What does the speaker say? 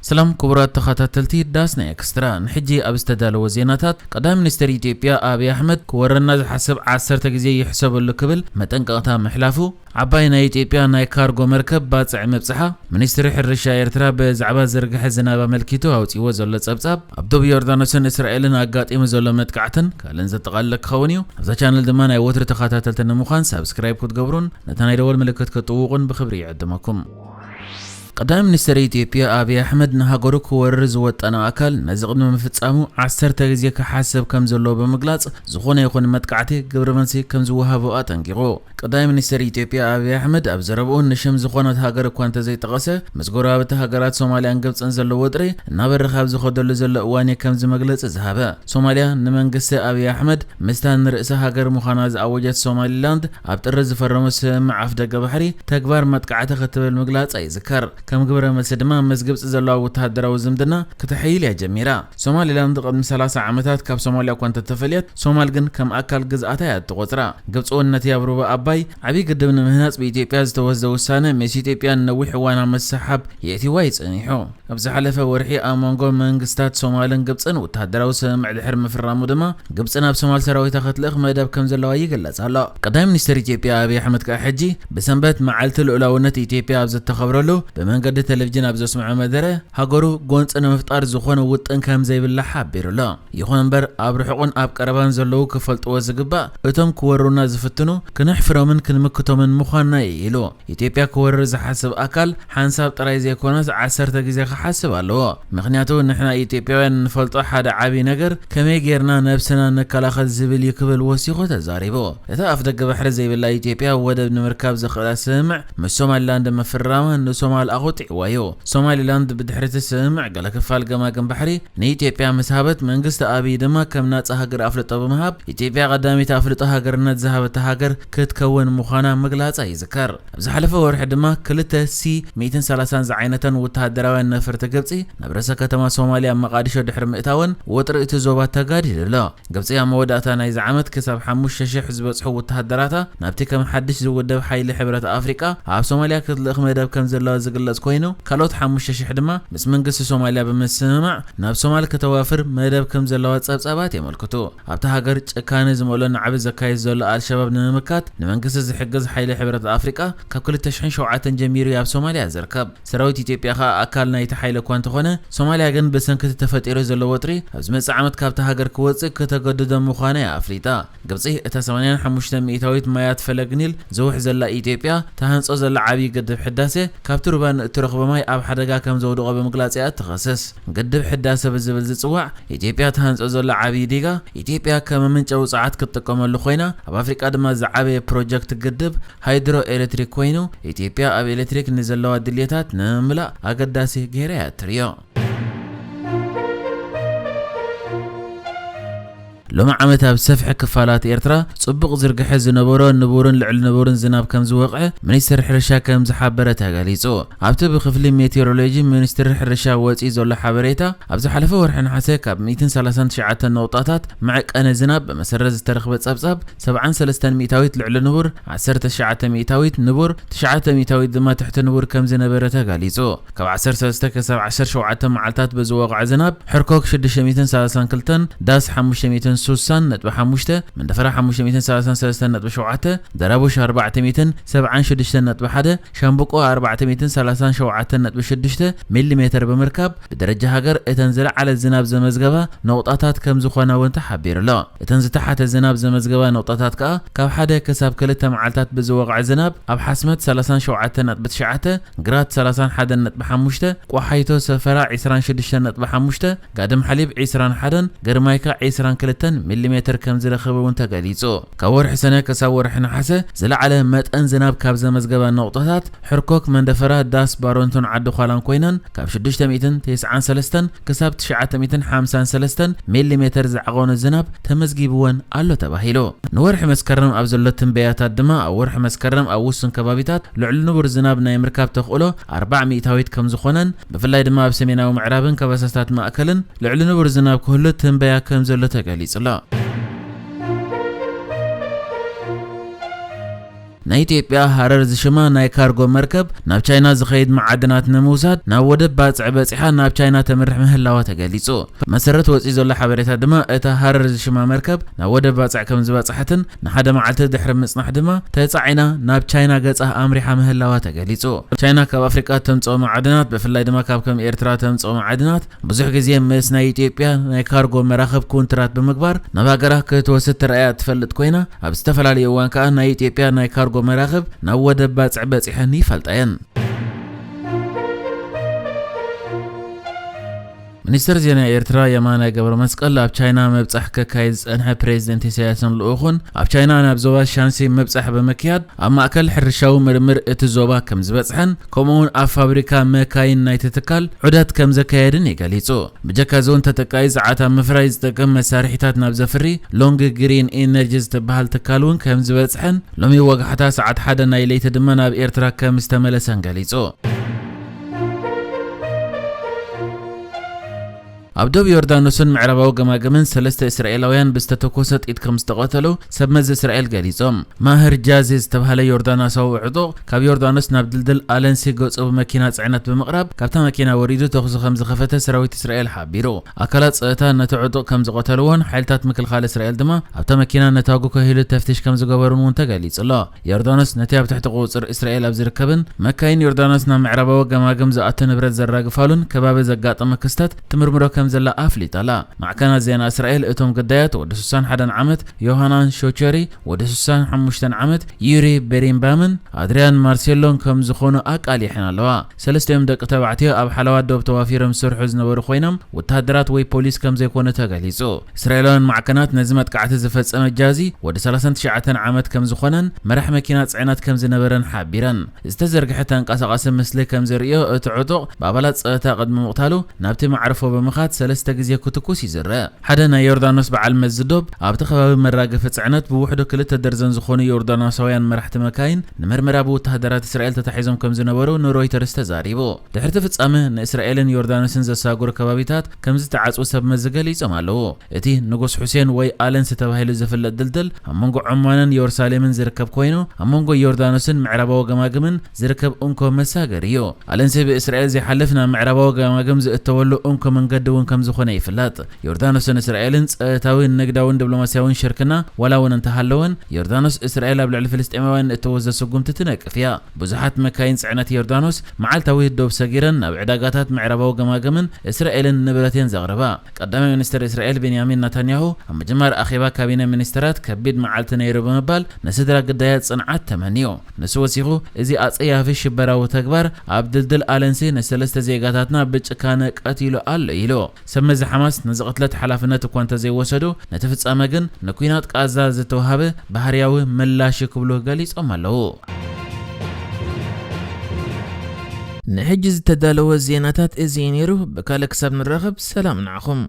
ሰላም ክቡራት ተኸታተልቲ ዳስ ናይ ኤክስትራ፣ ንሕጂ ኣብ ዝተዳለወ ዜናታት፣ ቀዳማይ ሚኒስትር ኢትዮጵያ ኣብይ ኣሕመድ ክወረና ዝሓስብ ዓሰርተ ግዜ ይሕሰበሉ ክብል መጠንቀቕታ ምሕላፉ፣ ዓባይ ናይ ኢትዮጵያ ናይ ካርጎ መርከብ ባጽዕ ምብጽሓ፣ ሚኒስትሪ ሕርሻ ኤርትራ ብዛዕባ ዝርግሐ ዝናብ ኣመልኪቱ ኣውጺዎ ዘሎ ጸብጻብ፣ ኣብ ዶብ ዮርዳኖስን እስራኤልን ኣጋጢሙ ዘሎ መጥቃዕትን ካልእን ዘጠቓልለ ክኸውን እዩ። ኣብዛ ቻነል ድማ ናይ ወትሪ ተኸታተልቲ ንምዃን ሳብስክራይብ ክትገብሩን ነታ ናይ ደወል ምልክት ክትጥውቑን ብኽብሪ ይዕድመኩም። ቀዳማይ ሚኒስትር ኢትዮጵያ ኣብይ ኣሕመድ ንሃገሩ ክወርር ዝወጠነ ኣካል ነዚ ቅድሚ ምፍጻሙ ዓሰርተ ግዜ ክሓስብ ከም ዘለዎ ብምግላጽ፣ ዝኾነ ይኹን መጥቃዕቲ ግብረ መልሲ ከም ዝወሃቦ ኣጠንቂቑ። ቀዳማይ ሚኒስትር ኢትዮጵያ ኣብይ ኣሕመድ ኣብ ዘረብኡ ንሽም ዝኾነት ሃገር እኳ እንተዘይጠቐሰ፣ ምስ ጎረባብቲ ሃገራት ሶማልያን ግብጽን ዘሎ ወጥሪ እናበረኸ ኣብ ዝኸደሉ ዘሎ እዋን እዩ ከምዚ መግለጺ ዝሃበ። ሶማልያ ንመንግስቲ ኣብይ ኣሕመድ ምስታ ንርእሲ ሃገር ምዃና ዝኣወጀት ሶማሊላንድ ኣብ ጥሪ ዝፈረሙ ስምምዕ ኣፍደገ ባሕሪ ተግባር መጥቃዕቲ ክትብል ምግላጻ ይዝከር። ከም ግብረ መልሲ ድማ ምስ ግብጺ ዘለዋ ወተሃደራዊ ዝምድና ክተሐይል እያ ጀሚራ። ሶማሊላንድ ቅድሚ ሰላሳ ዓመታት ካብ ሶማልያ እኳ እንተተፈልየት፣ ሶማል ግን ከም ኣካል ግዝኣታ እያ እትቖጽራ። ግብጺ እውን ነቲ ኣብ ሩባ ኣባይ ዓብዪ ግድብ ንምህናጽ ብኢትዮጵያ ዝተወስደ ውሳነ ምስ ኢትዮጵያ ንነዊሕ እዋን ኣብ ምስሕሓብ የእትይዋ እዩ ጸኒሑ። ኣብ ዝሓለፈ ወርሒ ኣብ መንጎ መንግስታት ሶማልን ግብጽን ወተሃደራዊ ስምምዕ ድሕሪ ምፍራሙ ድማ፣ ግብጺ ናብ ሶማል ሰራዊታ ክትልእኽ መደብ ከም ዘለዋ ይግለጽ ኣሎ። ቀዳማይ ሚኒስትር ኢትዮጵያ ኣብይ ኣሕመድ ከኣ ሕጂ ብሰንበት መዓልቲ ልኡላውነት ኢትዮጵያ ኣብ ዝተኸብረሉ ብመንገዲ ቴሌቪዥን ኣብ ዘስምዖ መደረ፣ ሃገሩ ጎንጺ ንምፍጣር ዝኾነ ውጥን ከም ዘይብላ ሓቢሩ ኣሎ። ይኹን እምበር ኣብ ርሑቕን ኣብ ቀረባን ዘለዉ ክፈልጥዎ ዝግባእ፣ እቶም ክወሩና ዝፍትኑ ክነሕፍሮምን ክንምክቶምን ምዃንና እዩ ኢሉ። ኢትዮጵያ ክወርር ዝሓስብ ኣካል ሓንሳብ ጥራይ ዘይኮነስ ዓሰርተ ግዜ ክሓስብ ኣለዎ። ምኽንያቱ ንሕና ኢትዮጵያውያን እንፈልጦ ሓደ ዓብዪ ነገር ከመይ ጌርና ነብስና ንከላኸል ዝብል እዩ ክብል ወሲኹ ተዛሪቡ። እታ ኣፍደገ ባሕሪ ዘይብላ ኢትዮጵያ ወደብ ንምርካብ ዘኽእላ ስምምዕ ምስ ሶማሊላንድ ምፍራማ ንሶማል ኣቑጢዕዋ እዩ። ሶማሊላንድ ብድሕሪ እቲ ስምምዕ ገለ ክፋል ገማግም ባሕሪ ንኢትዮጵያ ምስ ሃበት፣ መንግስቲ ኣብይ ድማ ከም ናጻ ሃገር ኣፍልጦ ብምሃብ፣ ኢትዮጵያ ቀዳመይቲ ኣፍልጦ ሃገርነት ዝሃበታ ሃገር ክትከውን ምዃና ምግላጻ ይዝከር። ኣብ ዝሓለፈ ወርሒ ድማ ክልተ ሲ ሚእትን ሰላሳን ዝዓይነተን ወተሃደራውያን ነፈርቲ ግብጺ ናብ ርእሰ ከተማ ሶማልያ መቓዲሾ ድሕሪ ምእታወን፣ ወጥሪ እቲ ዞባ ተጋዲዱ ኣሎ። ግብጺ ኣብ መወዳእታ ናይዚ ዓመት ክሳብ ሓሙሽተ ሽሕ ዝበጽሑ ወተሃደራታ ናብቲ ከም ሓድሽ ዝውደብ ሓይሊ ሕብረት ኣፍሪቃ ኣብ ሶማልያ ክትልእኽ መደብ ከም ዘለዋ ዝግለጽ ኮይኑ፣ ካልኦት ሓሙሽተ ሽሕ ድማ ምስ መንግስቲ ሶማልያ ብምስምማዕ ናብ ሶማል ከተዋፍር መደብ ከም ዘለዋ ጸብጻባት የመልክቱ። ኣብታ ሃገር ጭካነ ዝመልኦ ናዕቢ ዘካይድ ዘሎ ኣልሸባብ ንምምካት ንመንግስቲ ዝሕግዝ ሓይሊ ሕብረት ኣፍሪቃ ካብ ክልተ ሽሕን ሸውዓተን ጀሚሩ እዩ ኣብ ሶማልያ ዝርከብ። ሰራዊት ኢትዮጵያ ከኣ ኣካል ናይቲ ሓይሊ እኳ እንተኾነ፣ ሶማልያ ግን ብሰንኪ እቲ ተፈጢሩ ዘሎ ወጥሪ ኣብ ዝመጽእ ዓመት ካብታ ሃገር ክወጽእ ከተገድዶ ምዃና እያ ኣፍሊጣ። ግብጺ እታ ሰማንያን ሓሙሽተ ሚእታዊት ማያት ፈለግ ኒል ዝውሕ ዘላ ኢትዮጵያ ትሃንጾ ዘላ ዓብዪ ግድብ ሕዳሴ ካብቲ ሩባ ንእትረኽቦ ማይ ኣብ ሓደጋ ከም ዘውድቖ ብምግላጽ እያ እትኸስስ። ግድብ ሕዳሰ ብዝብል ዝጽዋዕ ኢትዮጵያ ትሃንጾ ዘላ ዓብዪ ዲጋ፣ ኢትዮጵያ ከም መመንጨዊ ጸዓት ክትጥቀመሉ ኮይና፣ ኣብ ኣፍሪቃ ድማ ዝዓበየ ፕሮጀክት ግድብ ሃይድሮ ኤሌክትሪክ ኮይኑ፣ ኢትዮጵያ ኣብ ኤሌክትሪክ ንዘለዋ ድልየታት ንምምላእ ኣገዳሲ ገይራ እያ እትርእዮ። ሎሚ ዓመት ኣብ ሰፍሒ ክፋላት ኤርትራ ጽቡቕ ዝርግሐ ዝነበሮ ንቡርን ልዕሊ ንቡርን ዝናብ ከም ዝወቕዐ ሚኒስትሪ ሕርሻ ከም ዝሓበረ ተገሊጹ። ኣብቲ ብክፍሊ ሜቴዎሮሎጂ ሚኒስትሪ ሕርሻ ወጺኡ ዘሎ ሓበሬታ፣ ኣብ ዝሓለፈ ወርሒ ነሓሰ ካብ ሚእትን ሰላሳን ትሽዓተን ነቑጣታት መዐቀኒ ዝናብ ብመሰረት ዝተረኽበ ጸብጻብ፣ ሰብዓን ሰለስተን ሚእታዊት ልዕሊ ንቡር፣ ዓሰርተ ትሽዓተ ሚእታዊት ንቡር፣ ትሽዓተ ሚእታዊት ድማ ትሕቲ ንቡር ከም ዝነበረ ተጋሊጹ። ካብ ዓሰርተ ሰለስተ ክሳብ ዓሰርተ ሸውዓተ መዓልታት ብዝወቕዐ ዝናብ፣ ሕርኮክ ሽዱሽተ ሚእትን ሰላሳን ክልተን፣ ዳስ ሓሙሽተ ሚእትን ስሳን ነጥቢ ሓሙሽተ፣ መንደፈራ ሓሙሽተ ሚእትን ሰላሳን ሰለስተን ነጥቢ ሸውዓተ፣ ደራቡሽ ኣርባዕተ ሚእትን ሰብዓን ሽዱሽተን ነጥቢ ሓደ፣ ሻምብቆ ኣርባዕተ ሚእትን ሰላሳን ሸውዓተን ነጥቢ ሽዱሽተ ሚሊ ሜተር ብምርካብ፣ ብደረጃ ሃገር እተን ዝለዓለ ዝናብ ዘመዝገባ ነቑጣታት ከም ዝኾና እውን ተሓቢሩ ኣሎ። እተን ዝተሓተ ዝናብ ዘመዝገባ ነቑጣታት ከኣ፣ ካብ ሓደ ክሳብ ክልተ መዓልታት ብዝወቕዐ ዝናብ፣ ኣብ ሓስመት ሰላሳን ሸውዓተን ነጥቢ ትሽዓተ፣ ግራት ሰላሳን ሓደን ነጥቢ ሓሙሽተ፣ ቆሓይቶ ሰፈራ ዒስራን ሽዱሽተን ነጥቢ ሓሙሽተ፣ ጋድም ሓሊብ ዒስራን ሓደን፣ ገርማይካ ዒስራን ክልተን ሚሊ ሜተር ከም ዝረኸበ እውን ተገሊጹ። ካብ ወርሒ ሰነ ክሳብ ወርሒ ነሓሰ ዝለዓለ መጠን ዝናብ ካብ ዘመዝገባ ነቑጣታት፣ ሕርኮክ፣ መንደፈራ፣ ዳስ፣ ባሮንቶን ዓዲ ዃላን ኮይነን፣ ካብ ሽዱሽተ ሚእትን ተስዓን ሰለስተን ክሳብ ትሽዓተ ሚእትን ሓምሳን ሰለስተን ሚሊ ሜተር ዝዓቐኑ ዝናብ ተመዝጊብወን ኣሎ ተባሂሉ። ንወርሒ መስከረም ኣብ ዘሎ ትንበያታት ድማ፣ ኣብ ወርሒ መስከረም ኣብ ውሱን ከባቢታት ልዕሊ ንቡር ዝናብ ናይ ምርካብ ተኽእሎ ኣርባዓ ሚእታዊት ከም ዝኾነን፣ ብፍላይ ድማ ኣብ ሰሜናዊ ምዕራብን ከባሳታት ማእከልን ልዕሊ ንቡር ዝናብ ክህሉ ትንበያ ከም ዘሎ ተገሊጹ ኣሎ። ናይ ኢትዮጵያ ሃረር ዝሽማ ናይ ካርጎ መርከብ ናብ ቻይና ዝኸይድ መዓድናት ንምውሳድ ናብ ወደብ ባጽዕ በጺሓ ናብ ቻይና ተምርሕ ምህላዋ ተገሊጹ። መሰረት ወጺኡ ዘሎ ሓበሬታ ድማ እታ ሃረር ዝሽማ መርከብ ናብ ወደብ ባጽዕ ከም ዝበጽሐትን ንሓደ መዓልቲ ድሕሪ ምጽናሕ ድማ ተጻዒና ናብ ቻይና ገጻ ኣምሪሓ ምህላዋ ተገሊጹ። ቻይና ካብ ኣፍሪቃ ተምጽኦ መዓድናት ብፍላይ ድማ ካብ ከም ኤርትራ ተምጽኦ መዓድናት ብዙሕ ግዜ ምስ ናይ ኢትዮጵያ ናይ ካርጎ መራኽብ ኮንትራት ብምግባር ናብ ሃገራ ክትወስድ ተራእያ ትፈልጥ ኮይና ኣብ ዝተፈላለዩ እዋን ከኣ ናይ ኢትዮጵያ ናይ ካርጎ መራኽብ ናብ ወደብ ባጽዕ በጺሐን ይፈልጣ እየን። ሚኒስትር ዜና ኤርትራ የማነ ገብረ መስቀል ኣብ ቻይና ምብጻሕ ከካይድ ዝጸንሐ ፕሬዚደንት ኢሳያስን ልኡኹን ኣብ ቻይና ናብ ዞባ ሻንሲ ምብጻሕ ብምክያድ ኣብ ማእከል ሕርሻዊ ምርምር እቲ ዞባ ከም ዝበጽሐን ከምኡውን ኣብ ፋብሪካ መካይን ናይቲ ትካል ዑደት ከም ዘካየድን እዩ ገሊጹ። ብጀካ እዚ እውን ተጠቃኢ ጸዓት ኣብ ምፍራይ ዝጠቅም መሳርሒታት ናብ ዘፍሪ ሎንግ ግሪን ኢነርጂ ዝበሃል ትካል እውን ከም ዝበጽሐን ሎሚ ወጋሕታ ሰዓት ሓደ ናይ ለይቲ ድማ ናብ ኤርትራ ከም ዝተመለሰን ገሊጹ። ኣብ ዶብ ዮርዳኖስን ምዕራባዊ ገማግምን ሰለስተ እስራኤላውያን ብዝተተኮሰ ጥይት ከም ዝተቐተሉ ሰብ መዚ እስራኤል ገሊጾም። ማህር ጃዚ ዝተባህለ ዮርዳኖሳዊ ዕጡቕ ካብ ዮርዳኖስ ናብ ድልድል ኣለንሲ ገጹ ብመኪና ጽዕነት ብምቕራብ ካብታ መኪና ወሪዱ ተኹሲ ከም ዝኸፈተ ሰራዊት እስራኤል ሓቢሩ። ኣካላት ጸጥታ ነቲ ዕጡቕ ከም ዝቐተልዎን ሓይልታት ምክልኻል እስራኤል ድማ ኣብታ መኪና ነታጉ ከሂሉ ተፍትሽ ከም ዝገበሩን እውን ተገሊጹ ኣሎ። ዮርዳኖስ ነቲ ኣብ ትሕቲ ቁጽር እስራኤል ኣብ ዝርከብን መካይን ዮርዳኖስ ናብ ምዕራባዊ ገማግም ዝኣቱ ንብረት ዘራግፋሉን ከባቢ ዘጋጠመ ክስተት ትምርምሮ ከም ዘላ ኣፍሊጣ ኣላ። ማዕከናት ዜና እስራኤል እቶም ግዳያት ወዲ ስሳን ሓደን ዓመት ዮሃናን ሾቸሪ፣ ወዲ ስሳን ሓሙሽተን ዓመት ዩሪ ቤሪንባምን ኣድሪያን ማርሴሎን ከም ዝኾኑ ኣቃሊሐን ኣለዋ። ሰለስቲኦም ደቂ ተባዕትዮ ኣብ ሓለዋ ዶብ ተዋፊሮም ዝሰርሑ ዝነበሩ ኮይኖም ወተሃደራት ወይ ፖሊስ ከም ዘይኮኑ ተገሊጹ። እስራኤላውያን ማዕከናት ነዚ መጥቃዕቲ ዝፈጸመ ጃዚ ወዲ ሰላሳን ትሽዓተን ዓመት ከም ዝኾነን መራሕ መኪና ጽዕነት ከም ዝነበረን ሓቢረን። ዝተዘርግሐ ተንቀሳቓሲ ምስሊ ከም ዘርእዮ እቲ ዕጡቕ ብኣባላት ጸጥታ ቅድሚ ምቕታሉ ናብቲ መዕርፎ ብምኻድ ሰለስተ ግዜ ክትኩስ ይዝረ። ሓደ ናይ ዮርዳኖስ በዓል መዚ ዶብ ኣብቲ ከባቢ መራገፊ ጽዕነት ብውሕዱ ክልተ ደርዘን ዝኾኑ ዮርዳኖሳውያን መራሕቲ መካይን ንምርመራ ብወተሃደራት እስራኤል ተታሒዞም ከም ዝነበሩ ንሮይተርስ ተዛሪቡ። ድሕርቲ ፍጻመ ንእስራኤልን ዮርዳኖስን ዘሳግሩ ከባቢታት ከም ዝተዓጽዉ ሰብ መዚ ገሊጾም ኣለዉ። እቲ ንጉስ ሑሴን ወይ ኣለንስ ተባሂሉ ዝፍለጥ ድልድል ኣብ መንጎ ዖማንን የሩሳሌምን ዝርከብ ኮይኑ ኣብ መንጎ ዮርዳኖስን ምዕራባዊ ገማግምን ዝርከብ እንኮ መሳገሪ እዩ። ኣለንሲ ብእስራኤል ዘይሓልፍ ናብ ምዕራባዊ ገማግም ዝእተወሉ እንኮ መንገዲ እውን ከም ዝኾነ ይፍለጥ። ዮርዳኖስን እስራኤልን ጸጥታዊ፣ ንግዳውን ዲፕሎማስያውን ሽርክና ዋላ እውን እንተሃለወን ዮርዳኖስ እስራኤል ኣብ ልዕሊ ፍልስጤማውያን እተወዘ ስጉምቲ ትነቅፍ እያ። ብዙሓት መካይን ጽዕነት ዮርዳኖስ መዓልታዊ ዶብ ሰጊረን ናብ ዕዳጋታት ምዕራባዊ ገማግምን እስራኤልን ንብረት እየን ዘቕርባ። ቀዳማይ ሚኒስትር እስራኤል ቤንያሚን ናታንያሁ ኣብ ምጅማር ኣኼባ ካቢነ ሚኒስትራት ከቢድ መዓልቲ ነይሩ ብምባል ንስድራ ግዳያት ጽንዓት ተመንዩ። ንሱ ወሲኹ፣ እዚ ኣጸያፊ ሽበራዊ ተግባር ኣብ ድልድል ኣለንሲ ንሰለስተ ዜጋታትና ብጭካነ ቀቲሉ ኣሎ ኢሉ። ሰብ መዚ ሓማስ ነዚ ቅትለት ሓላፍነት እኳ እንተዘይወሰዱ፣ ነቲ ፍጻመ ግን ንኲናት ቃዛ ዝተውሃበ ባህርያዊ ምላሽ ክብሉ ገሊጾም ኣለዉ። ንሕጂ ዝተዳለወ ዜናታት እዚ እዩ ነይሩ። ብካልእ ክሳብ ንራኸብ ሰላም ንዓኹም።